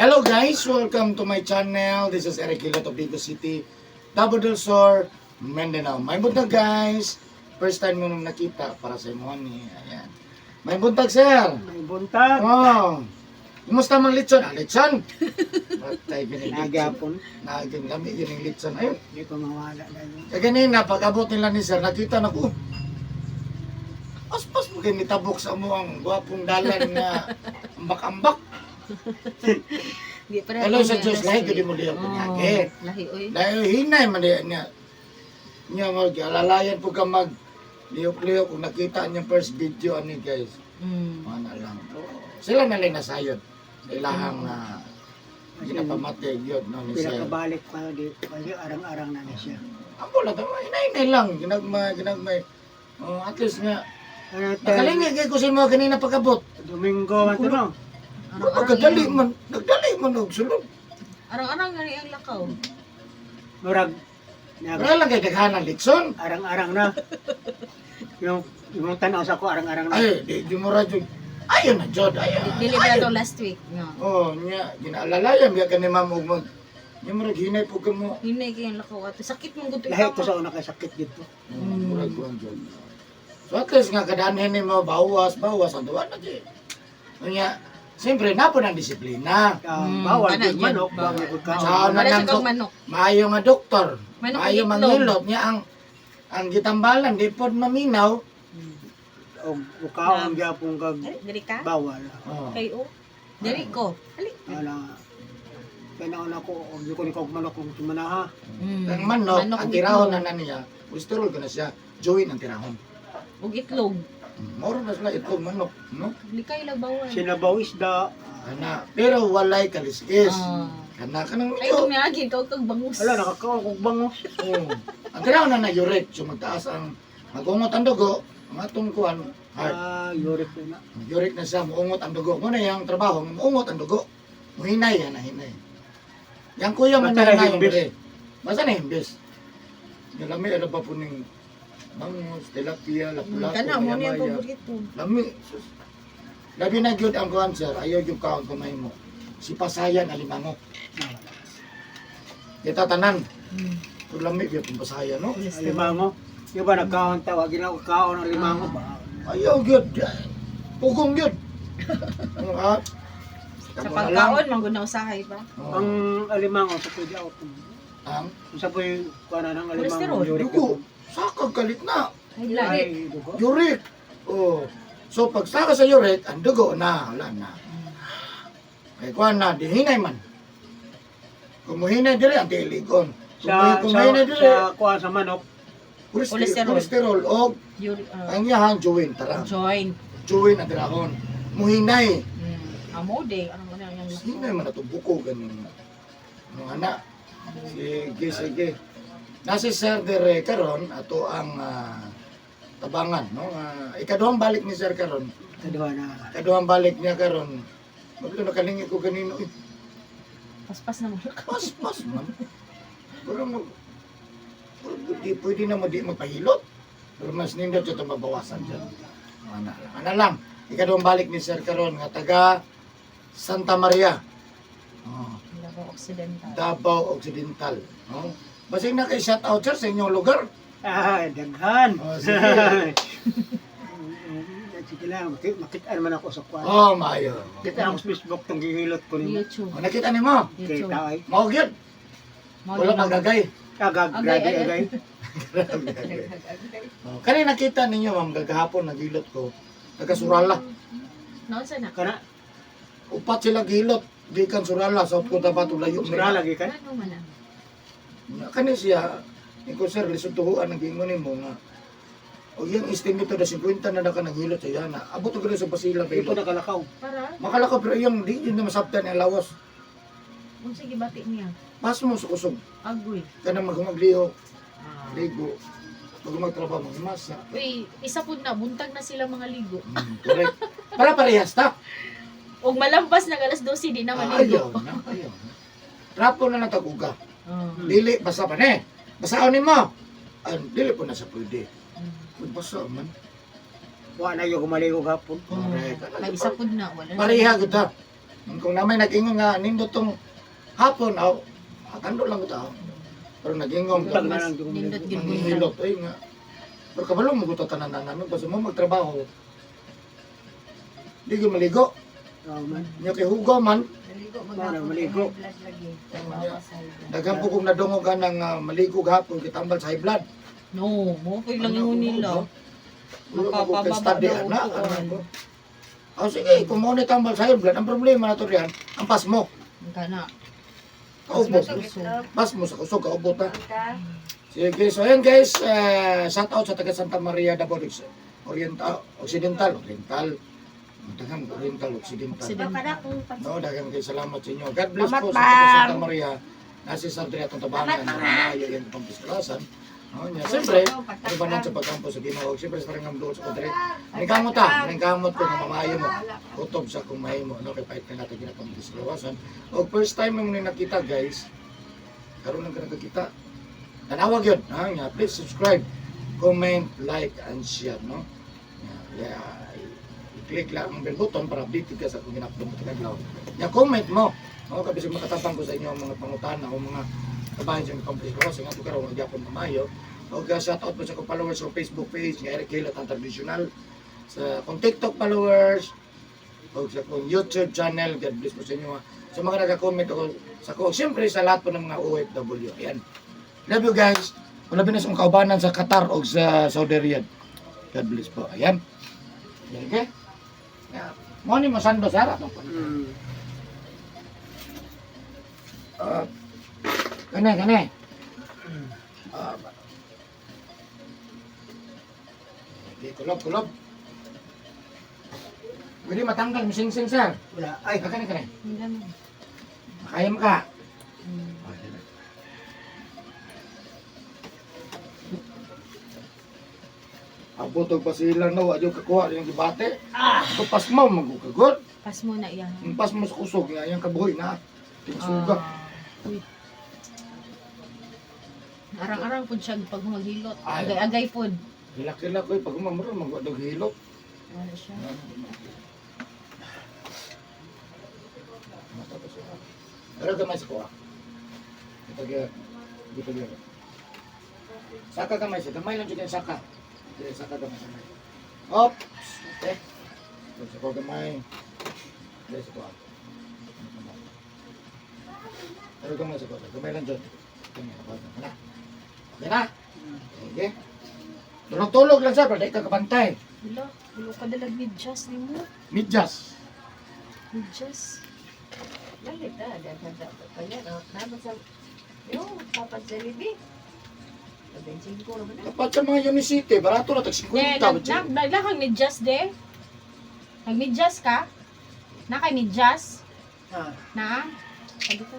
Hello guys, welcome to my channel. This is Eric Hilot of Vigo City, Davao del Sur, Mindanao. May buntag, guys. First time mo nung nakita para sa imo ni. Ayan. May buntag, sir. May buntag. Oh. Kumusta mang litson? Ah, litson. Patay gini litson. Nagapon. Naging lami yun yung litson. Ayun. Hindi ko mawala na yun. Kaya ganina, pag abot nila ni sir, nakita na ko, paspas mo kayo nitabok sa mo ang gwapong dalan nga ambak-ambak. Di pa Hello sa Diyos, lahi gud mo liyo kunyagi. Lahi oy. Dahil hinay man diya niya. Niya mag alalayan po ka mag lihok-lihok kung nakita niya first video ani, guys. Mana lang. Sila na lang nasayod sa ilahang ginapamatay yun no ni sir. Pinakabalik pa di kasi arang-arang na na siya. Ang wala to, hinay lang ginagmay ginagmay. Oh, at least nga Ano nakalingig kay ko sa mga kanina pag-abot. Domingo man to, no? Pagkadali man, nagdali man og sulod. Arang-arang gani ang lakaw. Murag nag Wala lang kay daghan ang litson. Arang-arang na. Yung tanaw sa ko, arang-arang na. Ay, di mo ra jud. Ayun na jud, ayun. Dili ba to last week? No. Oh, nya ginaalalayan biya kani ma'am og mag nya murag hinay po kamo. Hinay kay ang lakaw ato. Sakit mong gusto. Lahi ko sa una kay sakit dito. Murag kuan jud. So at least nga kadanhin nimo bawas, bawas ang duwa na jud. Nya, siyempre na po ng disiplina. Bawal Kana gyud yun, manok, bawal. bawal gyud kaon. Sa Wala siya nang kag manok. Maayo nga doktor, Manok maayo itlog. manghilot niya ang gitambalan di pod maminaw. Og kaon gyapon kag Dali, dali ka? bawal. Oh. Kay o. Dali ko. Dali. Ana kay nauna ko og di ko ni kog manok kung sumanaha. Ang manok, Manok ang ug tirahon itlog. na na niya, cholesterol ko na siya, join ang tirahon. Ug itlog. Moro na sila itlog manok, no? Likay lang bawal. Sinabaw isda. Ana, pero walay kaliskis. Ah. Kana kanang Ay medyo. kung miagi ikaw kag bangus. Ala, nakakaon kog bangos. Oo. Ang tirahon na na uric, so magtaas ang magungot ang dugo, ang atong kuan, heart. Ah, uric na. Uric na siya, muungot ang dugo. Muna yung trabaho, muungot ang dugo. Muhinay yan, hinay. Yang kuya man Basta na na hinay himbis. dire. Basta na himbis. Lami, ano pa po ning bangus, tilapia, lapu-lapu, Kana mo niya maya-maya. paborito. Lami. Sus. Labi na gyud ang kuan, sir. Ayaw gyud kaon kamay mo. Si pasayan alimango. Kita tanan. Pero lami gyud ang pasayan, no? Alimango. Yung ba nagkaon ta, wag ginaw kaon ang limango ba. Ayaw gyud. Pugong gyud. Ano ka? Sa pagkaon man gud na usahay pa. Oh. Ang alimango sa pwede ako. Ang Sa pwede kuha na ng alimango. Cholesterol. Uric dugo. Sakag kalit na. Ay lahi. Ay, dugo. Uric. Oh. So pag saka sa uric, ang dugo na, wala na. Kay kuan na, di hinay man. Kung muhinay diri, ang tiligon. Kung Sa muhinay diri, sa kuha sa manok, cholesterol, Cholesterol. cholesterol og Uric, ah, ang iyahan joint tara. joint. Joint ang tirahon. Muhinay. Amo de ano man ang lakaw. Hinay man ato buko ganin. Mga anak. Sige, sige. Nasi Sir Dere karon ato ang tabangan, no? Ikaduhang balik ni Sir karon. kaduha na. Ikaduhang balik niya karon. Mabilo nakalingi ko ganino. Eh, Paspas na mo lakaw. pas pas man. Pero mag pero di, pwede na mo di magpahilot. Pero mas nindot ito mabawasan dyan. Ana lang. Ana lang. Ikaduhang balik ni Sir karon nga taga Santa Maria. Oh. Davao Occidental. Davao Occidental. No? Basig na kay shout out sir sa inyong lugar. Ah, daghan. Oh, sige. Sige lang, makitaan man ako sa kuha. Oh, maayo. Kita ako sa Facebook tong gihilot ko nimo. YouTube. Oh, nakita nimo. Kay YouTube. taay. Mao gyud. Mao Wala din ang- magagay. Agag, Agay, grabe agay. agay. Oh, kani nakita ninyo ma'am gagahapon naghilot ko. Taga Surala. Naon sa na? Kana Upat sila gihilot gikan Surala sa Cotabato layo. sura lagi kan. Ano man ah? Kani siya iko sir lisod tuhuan ang giingon nimo nga o yung estimate na 50 na na ka naghilot sa yana. Abot og sa Basila Di po ba. nakalakaw. Para Makalakaw pero iyang di yun na masabtan ang lawas. unsa gibati niya? Pas mo sa kusog. Agoy. Kanang magumagliho, Ah. ligo, pag magtrabaho, magmasa. Uy, isa pud na buntag na sila mga ligo. Correct. Para parehas ta. Og malampas nag alas 12 di na maligo. Ayaw na, ayaw na. Trapo na lang taguga. Oh. Dili, basa pa ni. Basaon nimo. Ah, dili po na sa pwede. Uy, basa man. Wa na yo kumaligo gapon. Correct. Ay, isa pud na wala. na. Pareha gud ta. Kung namay nag-ingon nga nindot tong hapon aw tando lang ko tao. Pero nag-ingon Buntag ka na lang dugong Nindot maligo. gyud. manghihilot ay nga. Pero kabalo mo gusto tanan na namin basta mo magtrabaho. Di gyud maligo. Oo man. Nya kay hugaw man. Maligo Para maghapon maligo. kay high blood lagi. Niya. Bawa sa high blood. Daghan po kung nadungog ka ng maligo gahapon kitambal sa high blood. No, mo pud lang ingon nila. Wala mo Makapababa kay study daw ana. upuan. Ano ko. Oh, sige, kung mo ni tambal sa high blood, ang problema na to riyan, ang pasmo. Kana. Kaubos. Kusog. Pasmo sa kusog, kaubot na. Ka. Sige, so ayan guys, shout out sa taga Santa Maria Davao Oriental, Occidental, Oriental. Daghang Oriental, Occidental. Occidental. No, daghang kay salamat sa inyo. God bless Salamat, po sa taga Santa ma'am. Maria. Nasi sa Andrea atong tabangan na maayo yan pampiskalasan. No, nya siyempre, ibanan sa pagkampo sa Ginoo. Siyempre sa tarangang duol sa kontre. Ningkamot ta, ningkamot ko nga mamayo mo. Kutob sa kung mahimo no kay pahit ka natin ginapampiskalasan. Og first time mo ni nakita guys, karon lang ka nakakita. Tanawag yun. Ha? Nga, please subscribe, comment, like, and share. No? Yeah, i-click lang ang bell button para updated ka sa kung ginapdo mo tagadlaw. Ya, comment mo. No, kabisig makatabang ko sa inyo ang mga pangutana o mga kabahin sa accomplish ko kasi nga ito karon gyapon mamayo. O shout out po sa akong followers sa Facebook page nga Eric Hilot ang traditional, sa akong TikTok followers o sa akong YouTube channel. God bless po sa inyo. Ha. Sa mga nagka-comment ako sa ko, siyempre sa lahat po ng mga OFW. Ayan. Love you guys. Wala na sa akong kaubanan sa Qatar o sa Saudi Arabia. God bless po. Ayan. Okay. Yeah. Mo ni mo sando sir atong Kane kane. Ah. Okay, kulob kulob. Pwede matanggal mo sing-sing sir. Wala. Ay, Ay, kane kane. Hindi mo. Kaya mo ka. Abot og pasilan no, adyo kakuha yung gibate. Ah, pas mo magugagod. Pas mo na iya. Ang pas mo sa kusog nga yang kabuhi na. Tingsuga. Ah. Uy. Arang-arang pud siya pag maghilot. Ay. Agay-agay pud. Hilak-hilak ko pag umamro magwadog hilot. Wala siya. Pero gamay sa kuha. Ito gyud. Dito gyud. Saka gamay sa gamay lang jud yung saka. Dili saka gamay gamay. Ops. Okay. Dito sa kuha gamay. Dili sa kuha. Pero gamay sa kuha. Gamay lang jud. Gamay na. Okay na. Okay. Tulog-tulog lang sir, pero di ka kabantay. Wala, wala ka dalag medyas nimo. Medyas. Medyas. Dali ta, daghan ta pa yan. Oh, naman sa yo, papad sa libi. 25 ra man na. Dapat sa mga Unicity, barato na tag 50. Ne, nag nag naglakang medyas de. Nagmedyas ka? Na kay medyas? Ah, Na? Sabi ko.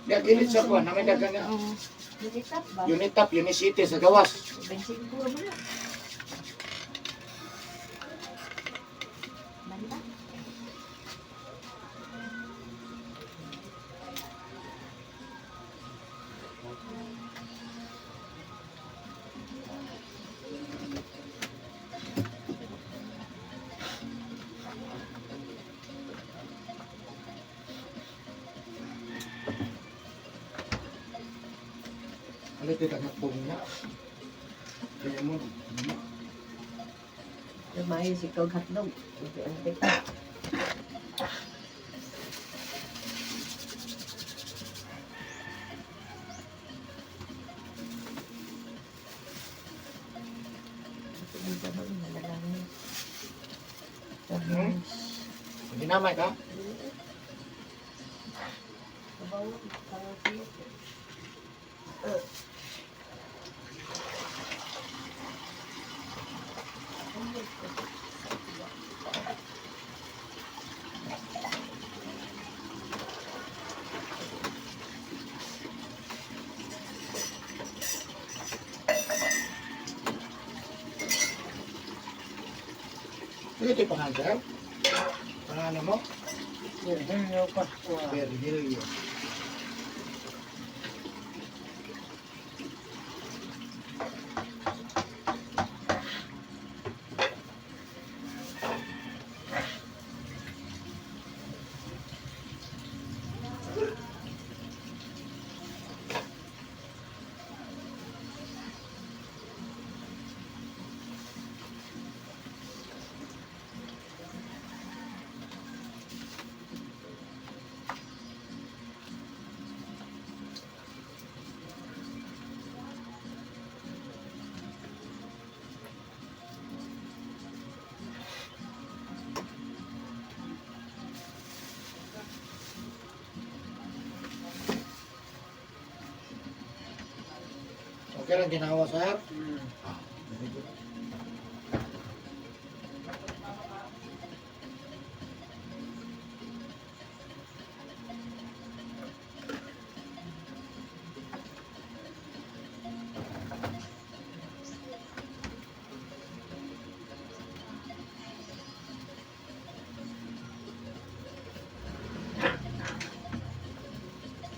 Di gilid sa kuha, namin dagan nga. Oo. Unitap ba? Unitap, Unicity sa gawas. 25 ra man na. Manda. Alit dito ang pong niya. Kaya mo, ano? Lumayo si Kog Hotdog. Unti-unti. Hmm? Ginamay ka? Sige, ito yung pangalan sir. Pangalan mo? Virgilio Pascual. Virgilio. Okay lang ginawa, sir? Mm. Ah, very good.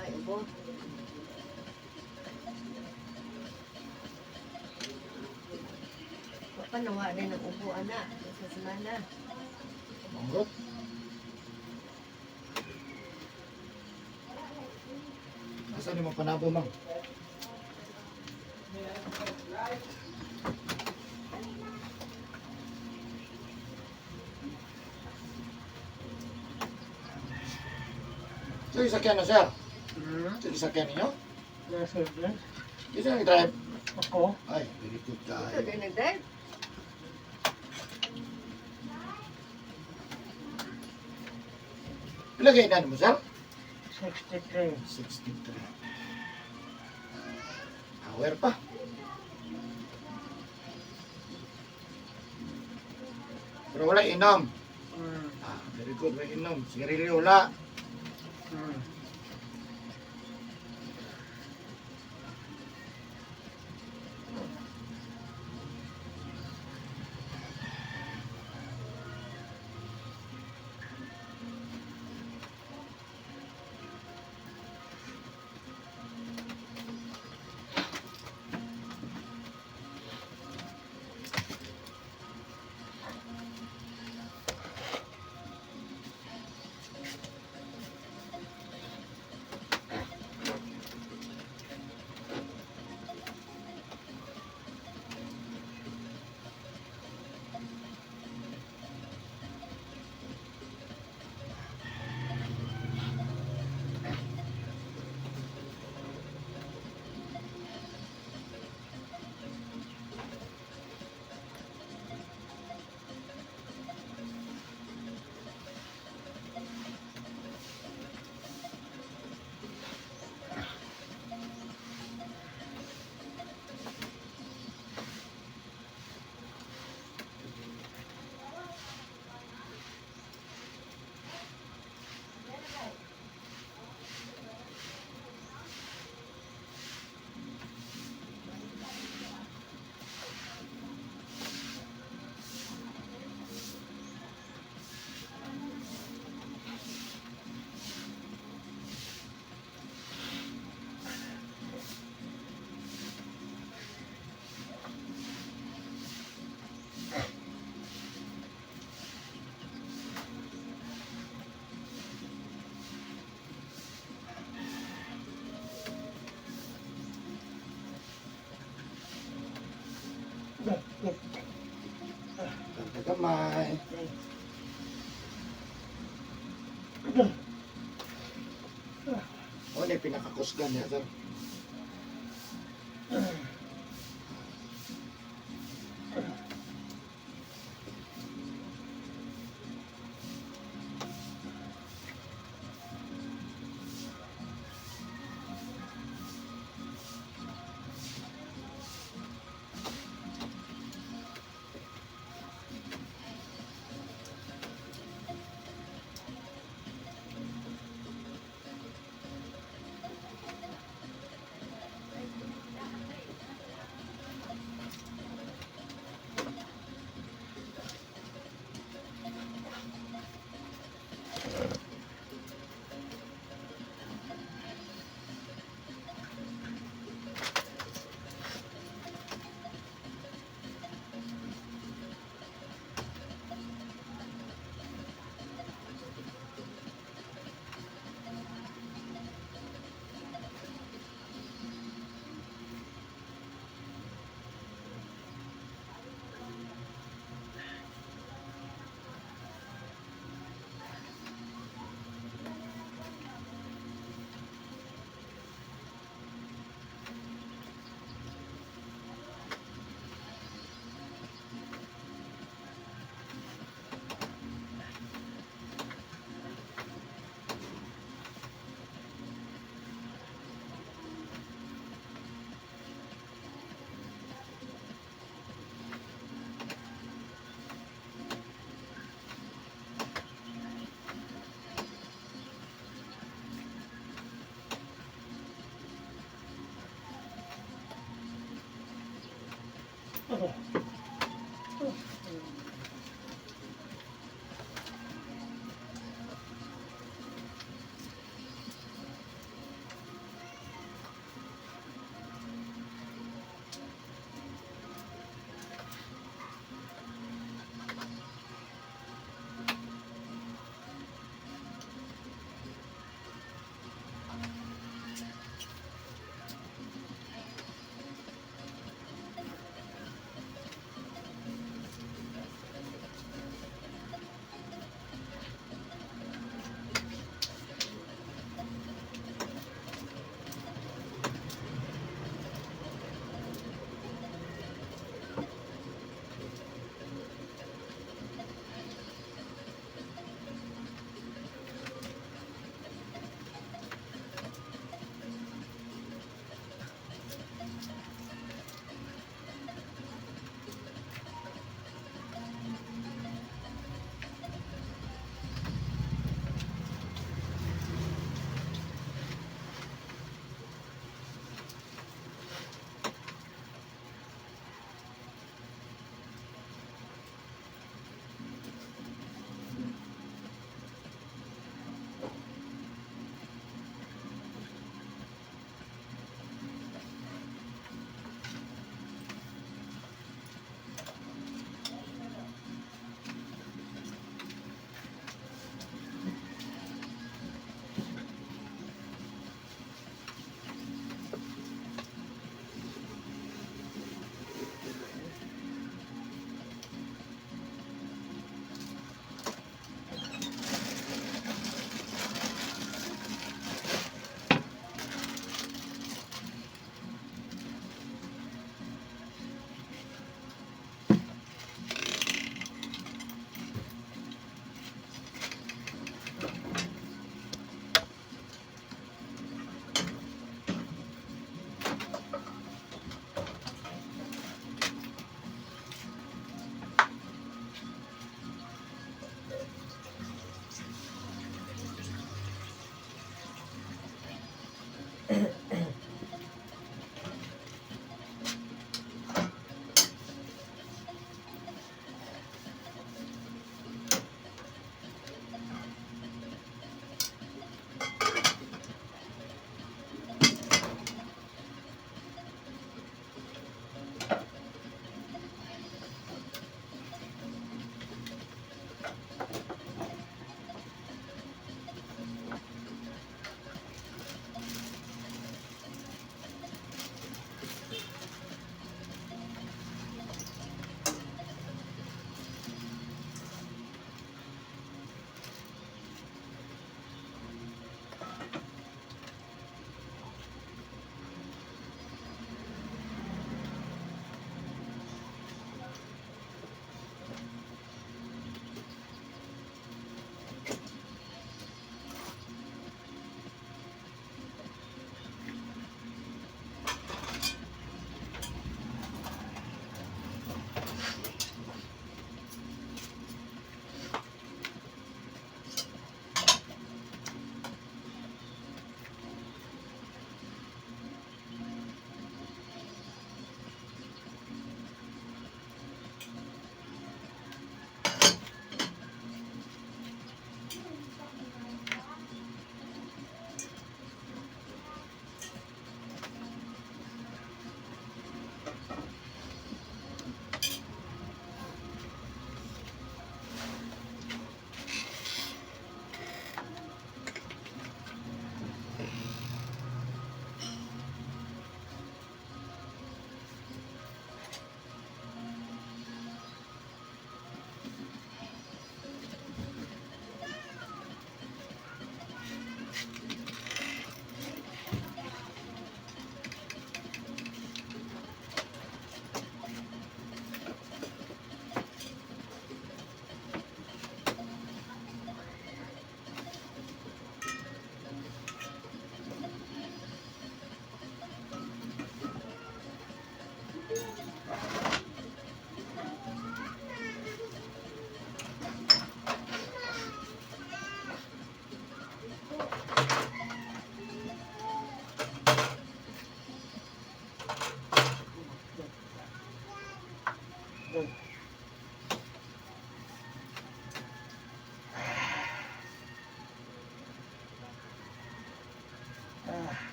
Ay, ubo. Panawa na ng ubo, anak. Sa semana. Mangrot. Asa ni mo panabo, mang? Ito yung sakyan na, sir. Ito yung sakyan ninyo. Yes, sir. Yes. Ito yung drive. Ako. Ay, very good Ito kayo. din nag-drive. Pila kayo edad mo, sir? 63. 63. Aware pa. Pero wala inom. Ah, very good, may inom. Sigarilyo wala. Ganda kamay. O, na yung pinakakusgan niya, sir.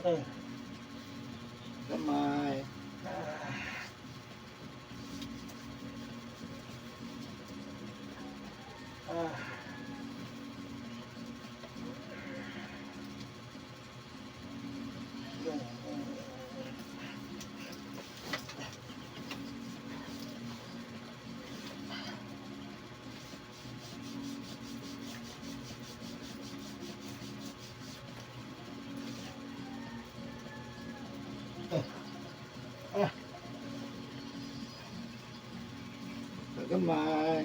Patay. Gamay. Ah. Gamay.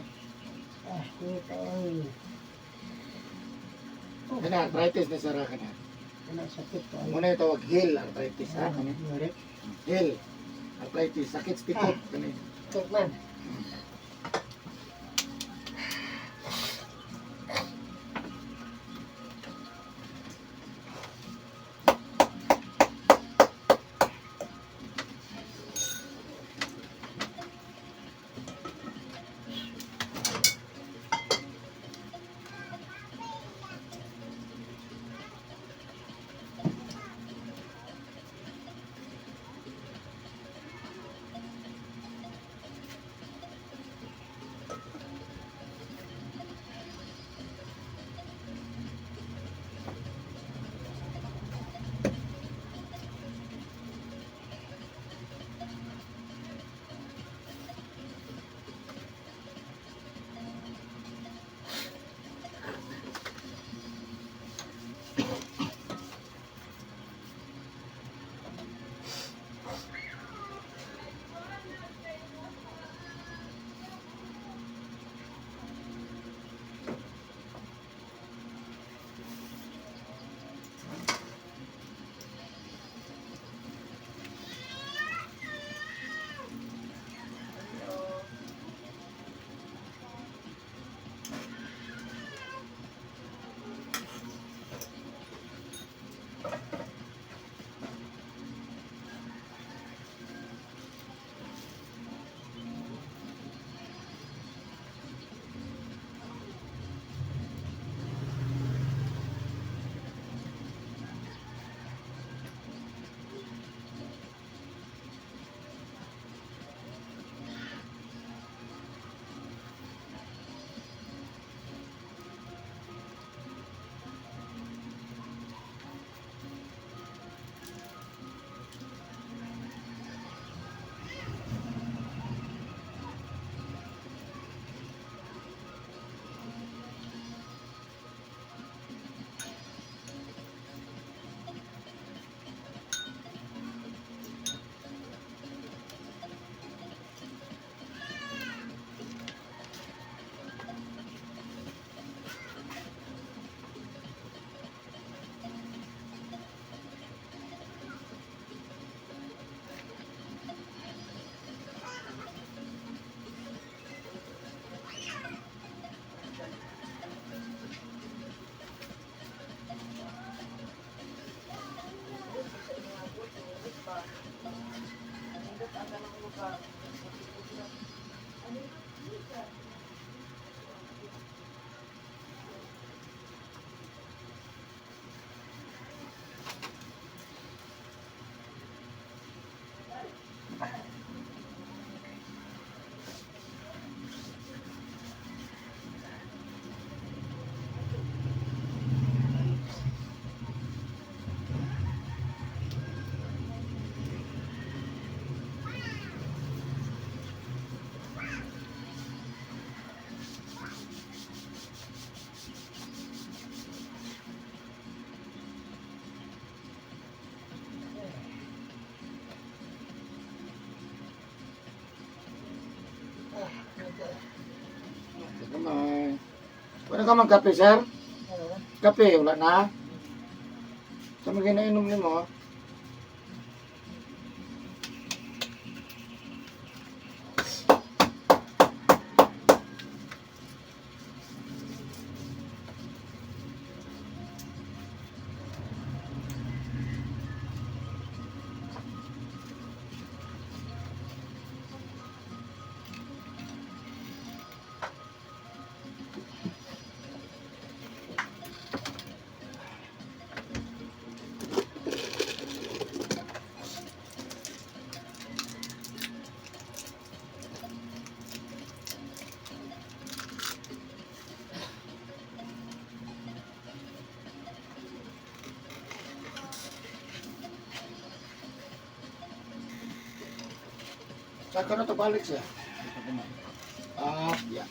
Ah, ito ay. Kana arthritis ni sir kana. Kana sakit ko. Muna yung tawag heel arthritis ha kani. Ngari. Heel arthritis, sakit sa tikot kani. Tok man. Gamay. Wala ka man kape sir? Kape wala na. Sa mga ginainom nimo? Saka na to balik siya. Ah, yeah.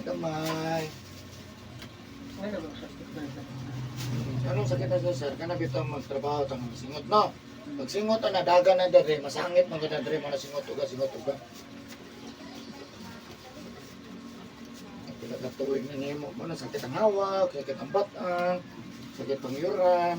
Gamay. Ano ba sakit na ito? Anong sakit na siya, sir? Kana bitaw magtrabaho tang singot no. Pag singot na daga na dere, masangit man gud na dere mo na singot uga singot uga. Pila ka tuig na nimo mo na sakit ang hawak, sakit ang batang, sakit ang yuran.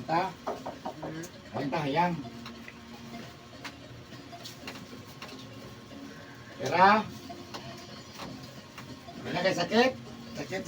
Hayang ta. Hayang ta, hayang. Pera. Wala kay sakit? Sakit.